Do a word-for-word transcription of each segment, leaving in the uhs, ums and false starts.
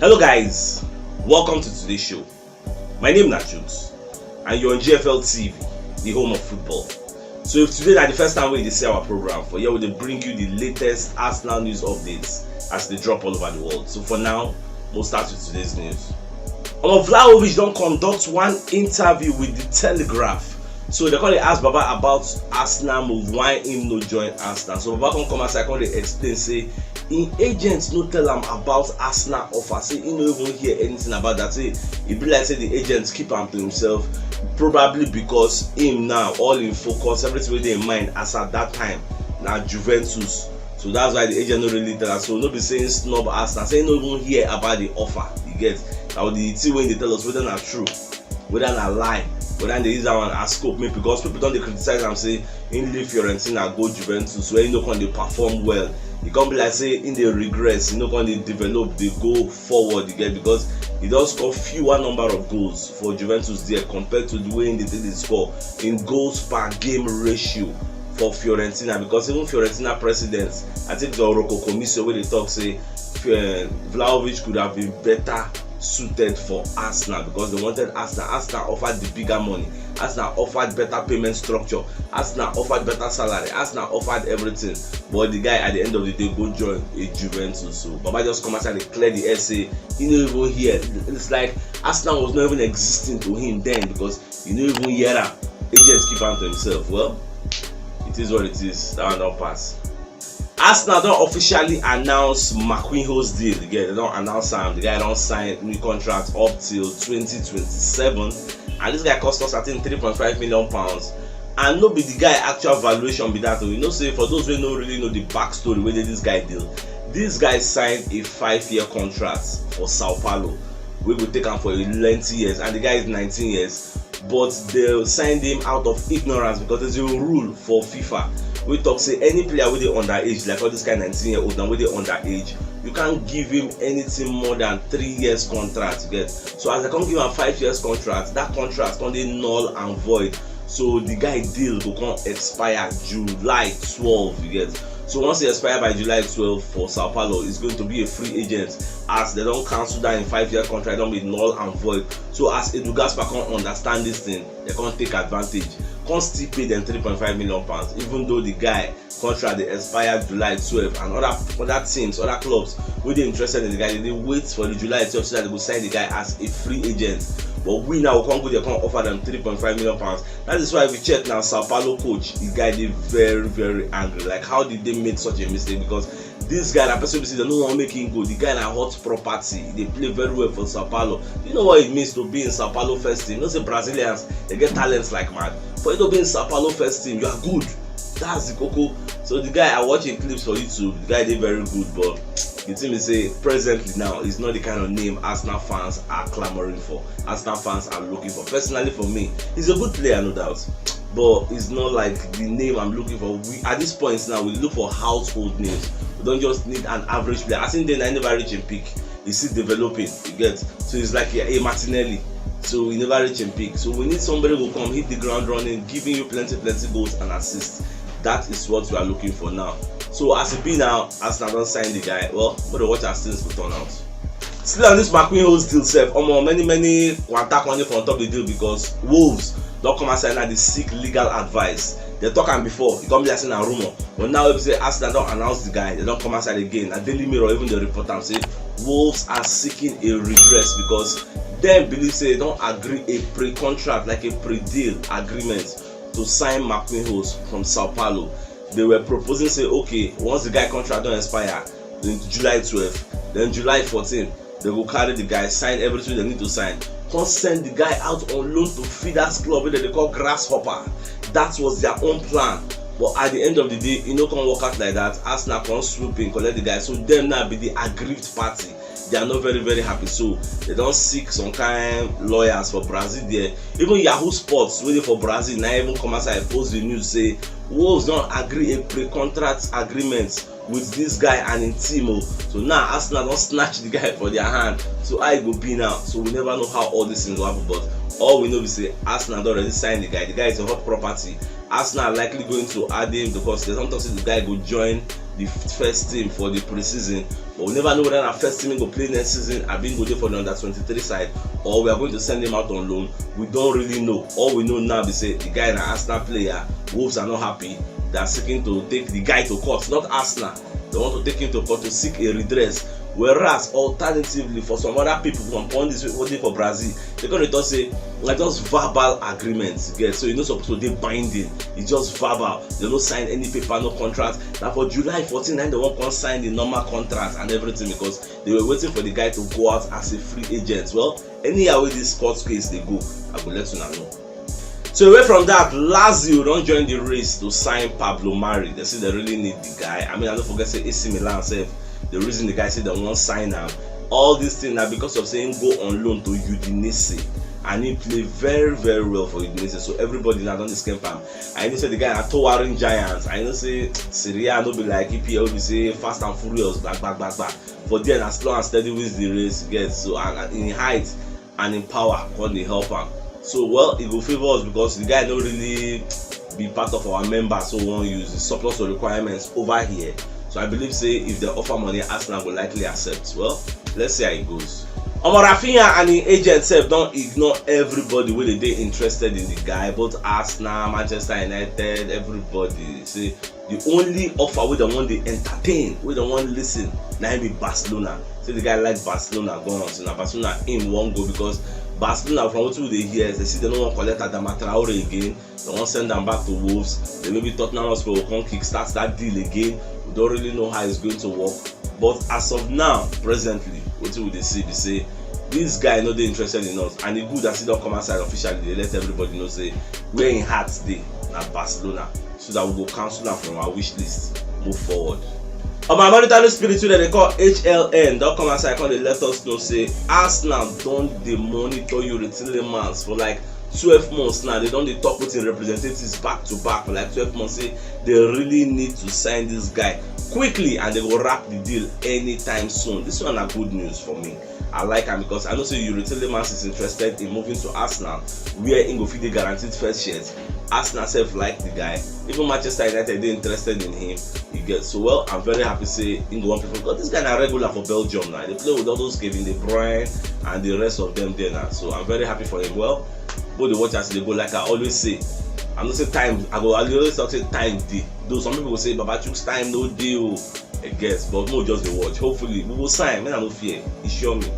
Hello guys, welcome to today's show. My name na Jukes and you're on G F L T V, the home of football. So if today na the first time wey you dey see our program, for here we dey bring you the latest Arsenal news updates as they drop all over the world. So for now, we'll start with today's news. Omo, Vlahovic don conduct one interview with the Telegraph. So they come dey ask Baba about Arsenal move, why him no join Arsenal. So Baba come come outside, come dey explain say im agents no tell am about Arsenal offer, say he no even hear anything about that. Say e be like say the agents keep am to himself, probably because him now, all in focus, everything wey dey im mind as at that time na Juventus. So that's why the agent no really tell am. So no be say him snub Arsenal, say he no even hear about the offer. You get? Now the thing wey dey tell us whether na true, whether na lie, whether they use that one as scope, maybe because people don dey criticize am say he leave Fiorentina go Juventus where he no come dey perform well. E come be like say he dey regress, he no come dey develop, dey go forward, you get, because he don score fewer number of goals for Juventus there compared to the way he dey take dey score in goals per game ratio for Fiorentina, because even Fiorentina president, I think the Oroko Komisio, wey dey talk say uh, Vlahovic could have been better suited for Arsenal because they wanted Arsenal. Arsenal offered the bigger money. Arsenal offered better payment structure. Arsenal offered better salary. Arsenal offered everything. But the guy at the end of the day go join a Juventus. So Baba just come outside and clear the air say he no even hear. It's like Arsenal was not even existing to him then because he no even hear am. Agents keep am to himself. Well, it is what it is. That one don pass. Arsenal don officially announce Marquinhos deal. Yeah, they don announce am. The guy don sign new contract up till twenty twenty-seven, and this guy cost us, I think, three point five million pounds. And no be the guy actual valuation be that. You know, say for those who no really know the backstory wey dey this guy deal, this guy signed a five-year contract for Sao Paulo, wey go take am for a lengthy years, and the guy is nineteen years. But they signed him out of ignorance because there's a rule for FIFA wey talk say any player wey dey underage, like all this kind nineteen year old now wey dey underage, you can't give him anything more than three years contract. You get? So as they come give am five years contract, that contract come dey null and void. So the guy deal go come expire July twelve. You get? So once he expire by July twelve for Sao Paulo, he's going to be a free agent as they don cancel that in five-year contract, don be null and void. So as Edu Gaspar come understand this thing, they come take advantage, come still pay them three point five million pounds, even though the guy contract dey expire July twelve, and other other teams, other clubs wey dey interested in the guy, they dey wait for the July twelve so that they go sign the guy as a free agent. But we now come go there, come offer them three point five million pounds. That is why if you check now, Sao Paulo coach, the guy dey very, very angry. Like, how did they make such a mistake? Because this guy, na person we see, they no wan make him go. The guy na hot property. He dey play very well for Sao Paulo. You know what it means to be in Sao Paulo first team? You know say Brazilians, they get talents like mad. For you to be in Sao Paulo first team, you are good. That's the koko. So the guy, I watch him clips for YouTube. The guy dey very good, but the thing is say presently now, he's not the kind of name Arsenal fans are clamoring for. Arsenal fans are looking for. Personally, for me, he's a good player, no doubt, but it's not like the name I'm looking for. We, at this point now, we look for household names. We don't just need an average player. I think then I never reach in peak. He's still developing, you get? So he's like a, a Martinelli. So he never reach in peak. So we need somebody who come hit the ground running, giving you plenty, plenty goals and assists. That is what we are looking for now. So as it be now, Arsenal don sign the guy. Well, we dey watch as things go turn out. Still on this Marquinhos deal sef, omo, many, many wan attack money for on top the deal because Wolves don come outside now dey seek legal advice. They talk am before, e come be like say na rumor. But now wey be say Arsenal don announce the guy, they don come outside again. Na Daily Mirror even dey report am say Wolves are seeking a redress because dem believe say they don agree a pre-contract, like a pre-deal agreement, to sign Marquinhos from Sao Paulo. They were proposing say, okay, once the guy contract don expire in July twelve, then July fourteen, they go carry the guy, sign everything they need to sign, come send the guy out on loan to Feeders Club wey they dey call Grasshopper. That was their own plan. But at the end of the day, e no come work out like that. Arsenal come swoop in, collect the guy. So them now be the aggrieved party. They are not very, very happy. So they don seek some kind lawyers for Brazil there. Even Yahoo Sports, wey dey for Brazil, na even come outside post the news say Wolves don agree a pre-contract agreement with this guy and him team o. So now Arsenal don snatch the guy for their hand. So how e go be now? So we never know how all these things go happen, but all we know be say Arsenal don already sign the guy. The guy is a hot property. Arsenal are likely going to add him because they don talk say the guy go join the first team for the pre-season, but we never know whether na first team he go play next season, abi he go dey for the under twenty-three side, or we are going to send him out on loan. We don't really know. All we know now be say the guy na Arsenal player. Wolves are not happy. They are seeking to take the guy to court, not Arsenal. They want to take him to court to seek a redress. Whereas, alternatively, for some other people, some pundits wey dey for Brazil, they gonna talk say na just verbal agreement, you get? So e no suppose to dey binding. It's just verbal. They no sign any paper, no contract. Na for July fourteen na they wan come sign the normal contract and everything, because they were waiting for the guy to go out as a free agent. Well, anyhow wey this court case dey go, I go let una know. So away from that, Lazio don join the race to sign Pablo Mari. They say they really need the guy. I mean, I don't forget say A C Milan sef, the reason the guy say they wan sign am, all this thing na because of say him go on loan to Udinese, and he play very, very well for Udinese. So everybody now don dey scamp am. I know say the guy na towering giants. I know say Serie A no be like E P L wey be say fast and furious, gbag, gbag, gbag, gbag. For there na slow and steady wins the race, you get? So, and, and in height and in power come dey help am. So, well, e go favour us because the guy no really be part of our members wey we wan use. The surplus of requirements over here. So I believe say if they offer money, Arsenal go likely accept. Well, let's see how it goes. Omo, Rafinha and him agent sef don ignore everybody wey dey dey interested in the guy, both Arsenal, Manchester United, everybody. Say the only offer wey dem wan dey entertain, wey dem wan listen, na him be Barcelona. Say the guy like Barcelona gan, so na Barcelona him wan go, because Barcelona, from wetin we dey hear, they say they no wan collect Adama Traore again. They wan send am back to Wolves. Then maybe Tottenham Hotspur go come kick start that deal again. We don't really know how it's going to work. But as of now, presently, wetin we dey see be say this guy no dey interested in us, and e good as he don come outside officially dey let everybody know say where him heart dey na Barcelona, so that we go cancel am from our wish list, move forward. On my monetary spirit wey dem dey call H L N don come outside come dey let us know say Arsenal don dey monitor Youri Tielemans for like twelve months now. They don dey talk with him representatives back to back for like twelve months, say they really need to sign this guy quickly and they go wrap the deal anytime soon. This one na good news for me. I like am because I know say Youri Tielemans is interested in moving to Arsenal, where he go fit dey guaranteed first shirt. Arsenal sef like the guy. Even Manchester United dey interested in him. You get? So, well, I'm very happy say he go wan play for, because this guy na regular for Belgium now. They play with all those Kevin De Bruyne and the rest of them there now. So I'm very happy for him. Well, go dey watch as they go. Like I always say, I know say time, I go, I always talk say time dey. Though some people go say, "Baba Chuks, time no dey o." I guess, but no, just dey watch. Hopefully, we go sign. Man, I no fear. E sure me.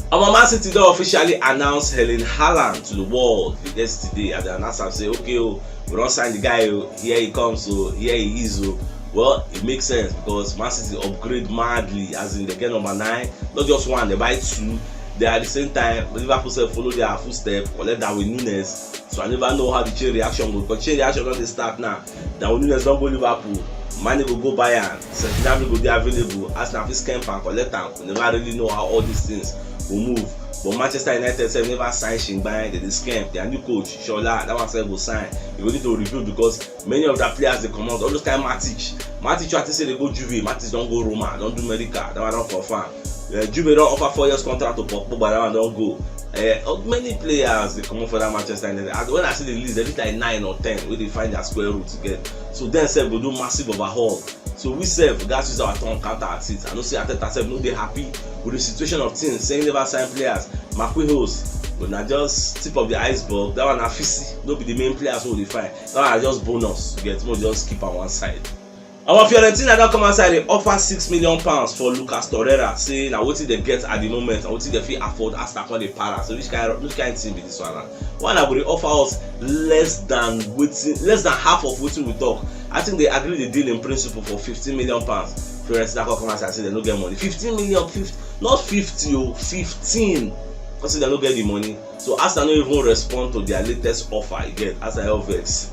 Our Man City don officially announce Erling Haaland to the world yesterday, as they announce am say, "Okay, oh, we don sign the guy, oh, here he comes, oh, here he is, oh." Well, it makes sense because Man City upgrade madly, as in they get number nine, not just one, they buy two. They, at the same time, Liverpool sef follow their footstep, collect Darwin Nunez. So I never know how the chain reaction go, because chain reaction don dey start now. Darwin Nunez don go Liverpool, Mane go go Bayern, Serge Gnabry go dey available, Arsenal fit scamp am, collect am. We never really know how all these things go move. But Manchester United sef never sign Shingbai, they dey scamp. Their new coach, Shola, that one sef go sign. E go need to rebuild because many of their players dey comot. All those kind Matic. Matic, I think say they go Juve. Matic don go Roma, don do America. That one don confirm. Uh, Juve don offer four years contract to Pogba, that one don go. Uh, many players dey comot for that Manchester United. As when I see the list, they reach like nine or ten wey dey find their square root again. So dem sef go do massive overhaul. So we sef gats use our tongue counter at it. I know say Arteta sef no dey happy with the situation of things, say he never sign players. Marquinhos, but na just tip of the iceberg. That one na fisi, no be the main players wey we dey find. That one na just bonus. You get? Mo just keep am one side. Our Fiorentina don come outside, they offer six million pounds for Lucas Torreira. Say na wetin they get at the moment, na wetin they fit afford. Arsenal come dey para. So which kind, which kind thing be this one now? One, I go dey offer us less than wetin, less than half of wetin we talk. I think they agree the deal in principle for fifteen million pounds. Fiorentina come come outside say they no get money. Fifteen million, fifty, not fifty o, fifteen. Come say they no get the money. So Arsenal no even respond to their latest offer again. Arsenal vex,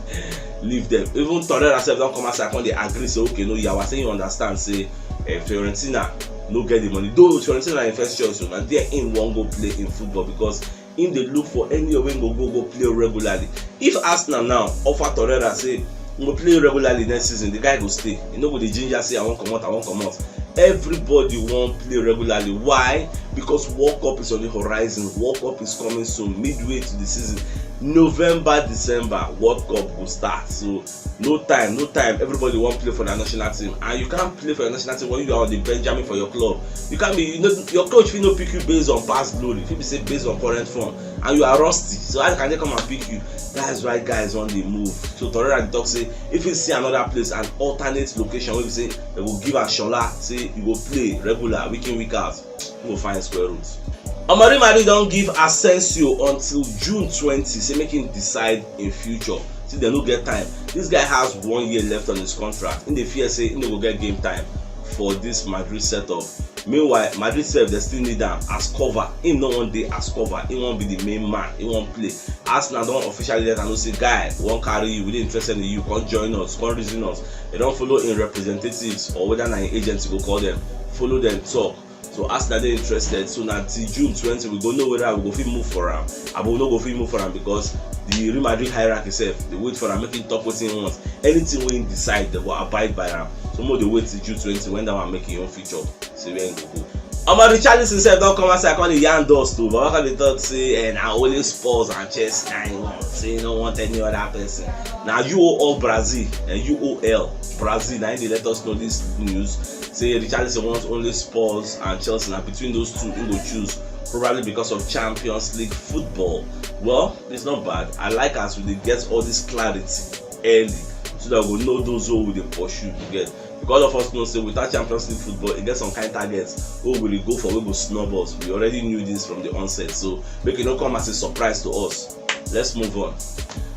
leave them. Even Torreira sef don come outside come dey agree say, "Okay, no yawa," say he understand say, eh, Fiorentina no get the money. Though Fiorentina na him first choice, so na there him wan go play in football because him dey look for anywhere wey him go go, go play regularly. If Arsenal now offer Torreira say he go play regularly next season, the guy go stay. He no go dey ginger say, "I wan comot, I wan comot." Everybody wan play regularly. Why? Because World Cup is on the horizon. World Cup is coming soon, midway to the season. November, December, World Cup go start. So no time, no time. Everybody wan play for their national team, and you can't play for your national team when you are on the Benjamin for your club. You can't be, you know, your coach fit no pick you based on past glory. Fit be say based on current form, and you are rusty. So how can they come and pick you? That's why guys wan dey move. So Torreira dey talk say if he see another place, an alternate location, wey be say they go give am shola, say you go play regular week in, week out, you go find square root. Omo, Real Madrid don give Asensio until June twenty, say make him decide in future. See, they no get time. This guy has one year left on his contract. In the fear say he no go get game time for this Madrid setup. Meanwhile, Madrid sef, they still need am as cover. Him no wan dey as cover. He wan be the main man. He wan play. Arsenal don officially let am know say, guy, we wan carry you. We dey interested in you. Come join us. Come reason us. They don follow im representatives, or whether na im agents go call them. Follow them talk. So Arsenal dey interested. So na till June twenty we go know whether we go fit move for am, abi we no go fit move for am, because the Real Madrid hierarchy sef dey wait for am, make him talk wetin he want. Anything wey he decide, they go abide by am. So make we dey wait till June twenty when that one make him own feature. See where he go go. Omo, Richarlison sef don come outside, come dey yarn dust o. Baba come dey talk say, eh, na only Spurs and Chelsea na him want. Say he no want any other person. Na U O L Brazil, eh, U O L Brazil, na him dey let us know this news. Say Richarlison wants only Spurs and Chelsea. Na between those two he go choose, probably because of Champions League football. Well, it's not bad. I like as we dey get all this clarity early, so that we go know those who we dey pursue to get. Because all of us know say without Champions League football, e get some kind targets wey we dey go for, wey go snub us. We already knew this from the onset, so make e no come as a surprise to us. Let's move on.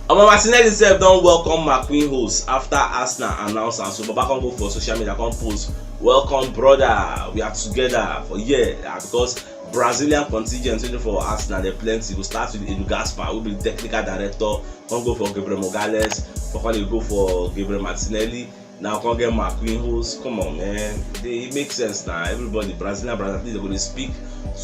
Omo, Martinelli sef don welcome Marquinhos after Arsenal announce am. So Baba come go for social media, come post, "Welcome, brother. We are together for here." Ah, because Brazilian contingent wey dey for Arsenal, they plenty. Go start with Edu Gaspar, wey be the technical director. Come go for Gabriel Magalhaes, for come dey go for Gabriel Martinelli. Now come get Marquinhos. Come on, man. They, it makes sense now. Everybody, Brazilian, Brazil, they go dey speak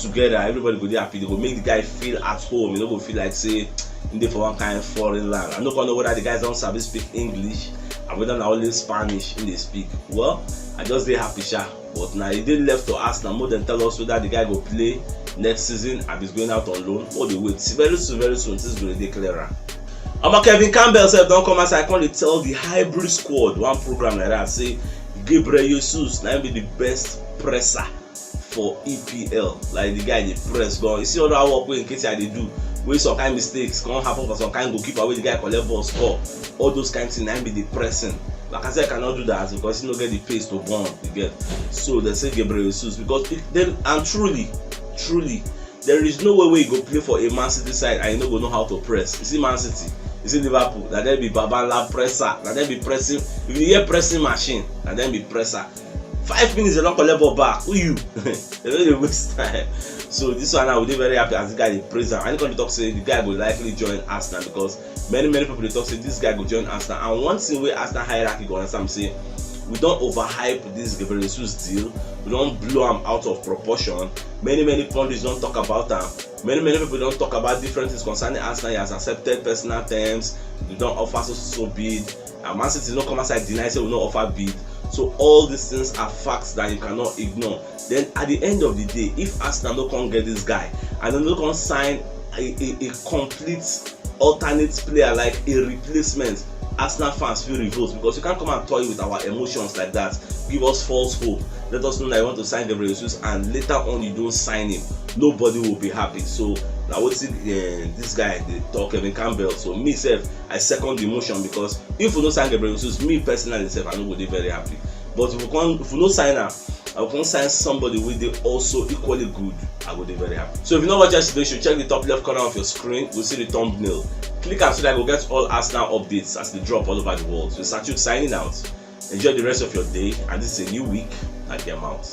together. Everybody go dey happy. They go make the guy feel at home. You no go feel like say he dey for one kind foreign land. I no come know whether the guys don sabi speak English, and whether na only Spanish he dey speak. Well, I just dey happy, sha. But now e dey left to Arsenal, make dem tell us whether the guy go play next season, abi he's going out on loan. Make we dey wait. Very soon, very soon, things go dey clearer. Omo, Kevin Campbell sef don come outside, come dey tell the Hybrid Squad, one program like that, say Gabriel Jesus na him be the best presser for E P L. Like, the guy dey press gan. You see all that work wey Nketiah dey do, wey some kind mistakes come happen for some kind goalkeeper, wey the guy collect ball score. All those kind things na him be the pressing. Lacazette cannot do that because he no get the pace to burn, you get. So they say Gabriel Jesus, because it, then, and truly, truly, there is no way wey you go play for a Man City side and you no go know how to press. You see Man City, you see Liverpool, na dem be baba ńlá presser, na dem be pressing. If you hear pressing machine, na dem be presser. Five minutes, they don collect ball back. Who you? They no dey waste time. So this one now, we dey very happy as the guy dey praise am. And he come dey talk say the guy go likely join Arsenal, because many, many people dey talk say this guy go join Arsenal. And one thing wey Arsenal hierarchy go understand be say we don overhype this Gabriel Jesus deal. We don blow am out of proportion. Many, many pundits don talk about am. Many, many people don talk about different things concerning Arsenal. He has accepted personal terms. They don offer so, so, so bid. And Man City no come outside deny say we no offer bid. So all these things are facts that you cannot ignore. Then at the end of the day, if Arsenal no come get this guy, and dem no come sign a, a, a complete alternate player, like a replacement, Arsenal fans fit revolt, because you can't come and toy with our emotions like that. Give us false hope. Let us know that you want to sign Gabriel Jesus, and later on you don't sign him. Nobody will be happy. So now what, uh, this guy dey talk, Kevin Campbell. So me sef, I second the motion, because if we no sign Gabriel Jesus, me personally sef, I no go dey very happy. But if we come, if we no sign am, I go come sign somebody wey dey also equally good. I go dey very happy. So if you no watch yesterday show, check the top left corner of your screen. You go see the thumbnail. Click am so that you go get all Arsenal updates as they drop all over the world. So Satchuk signing out. Enjoy the rest of your day, and this is a new week. Like, I'm out.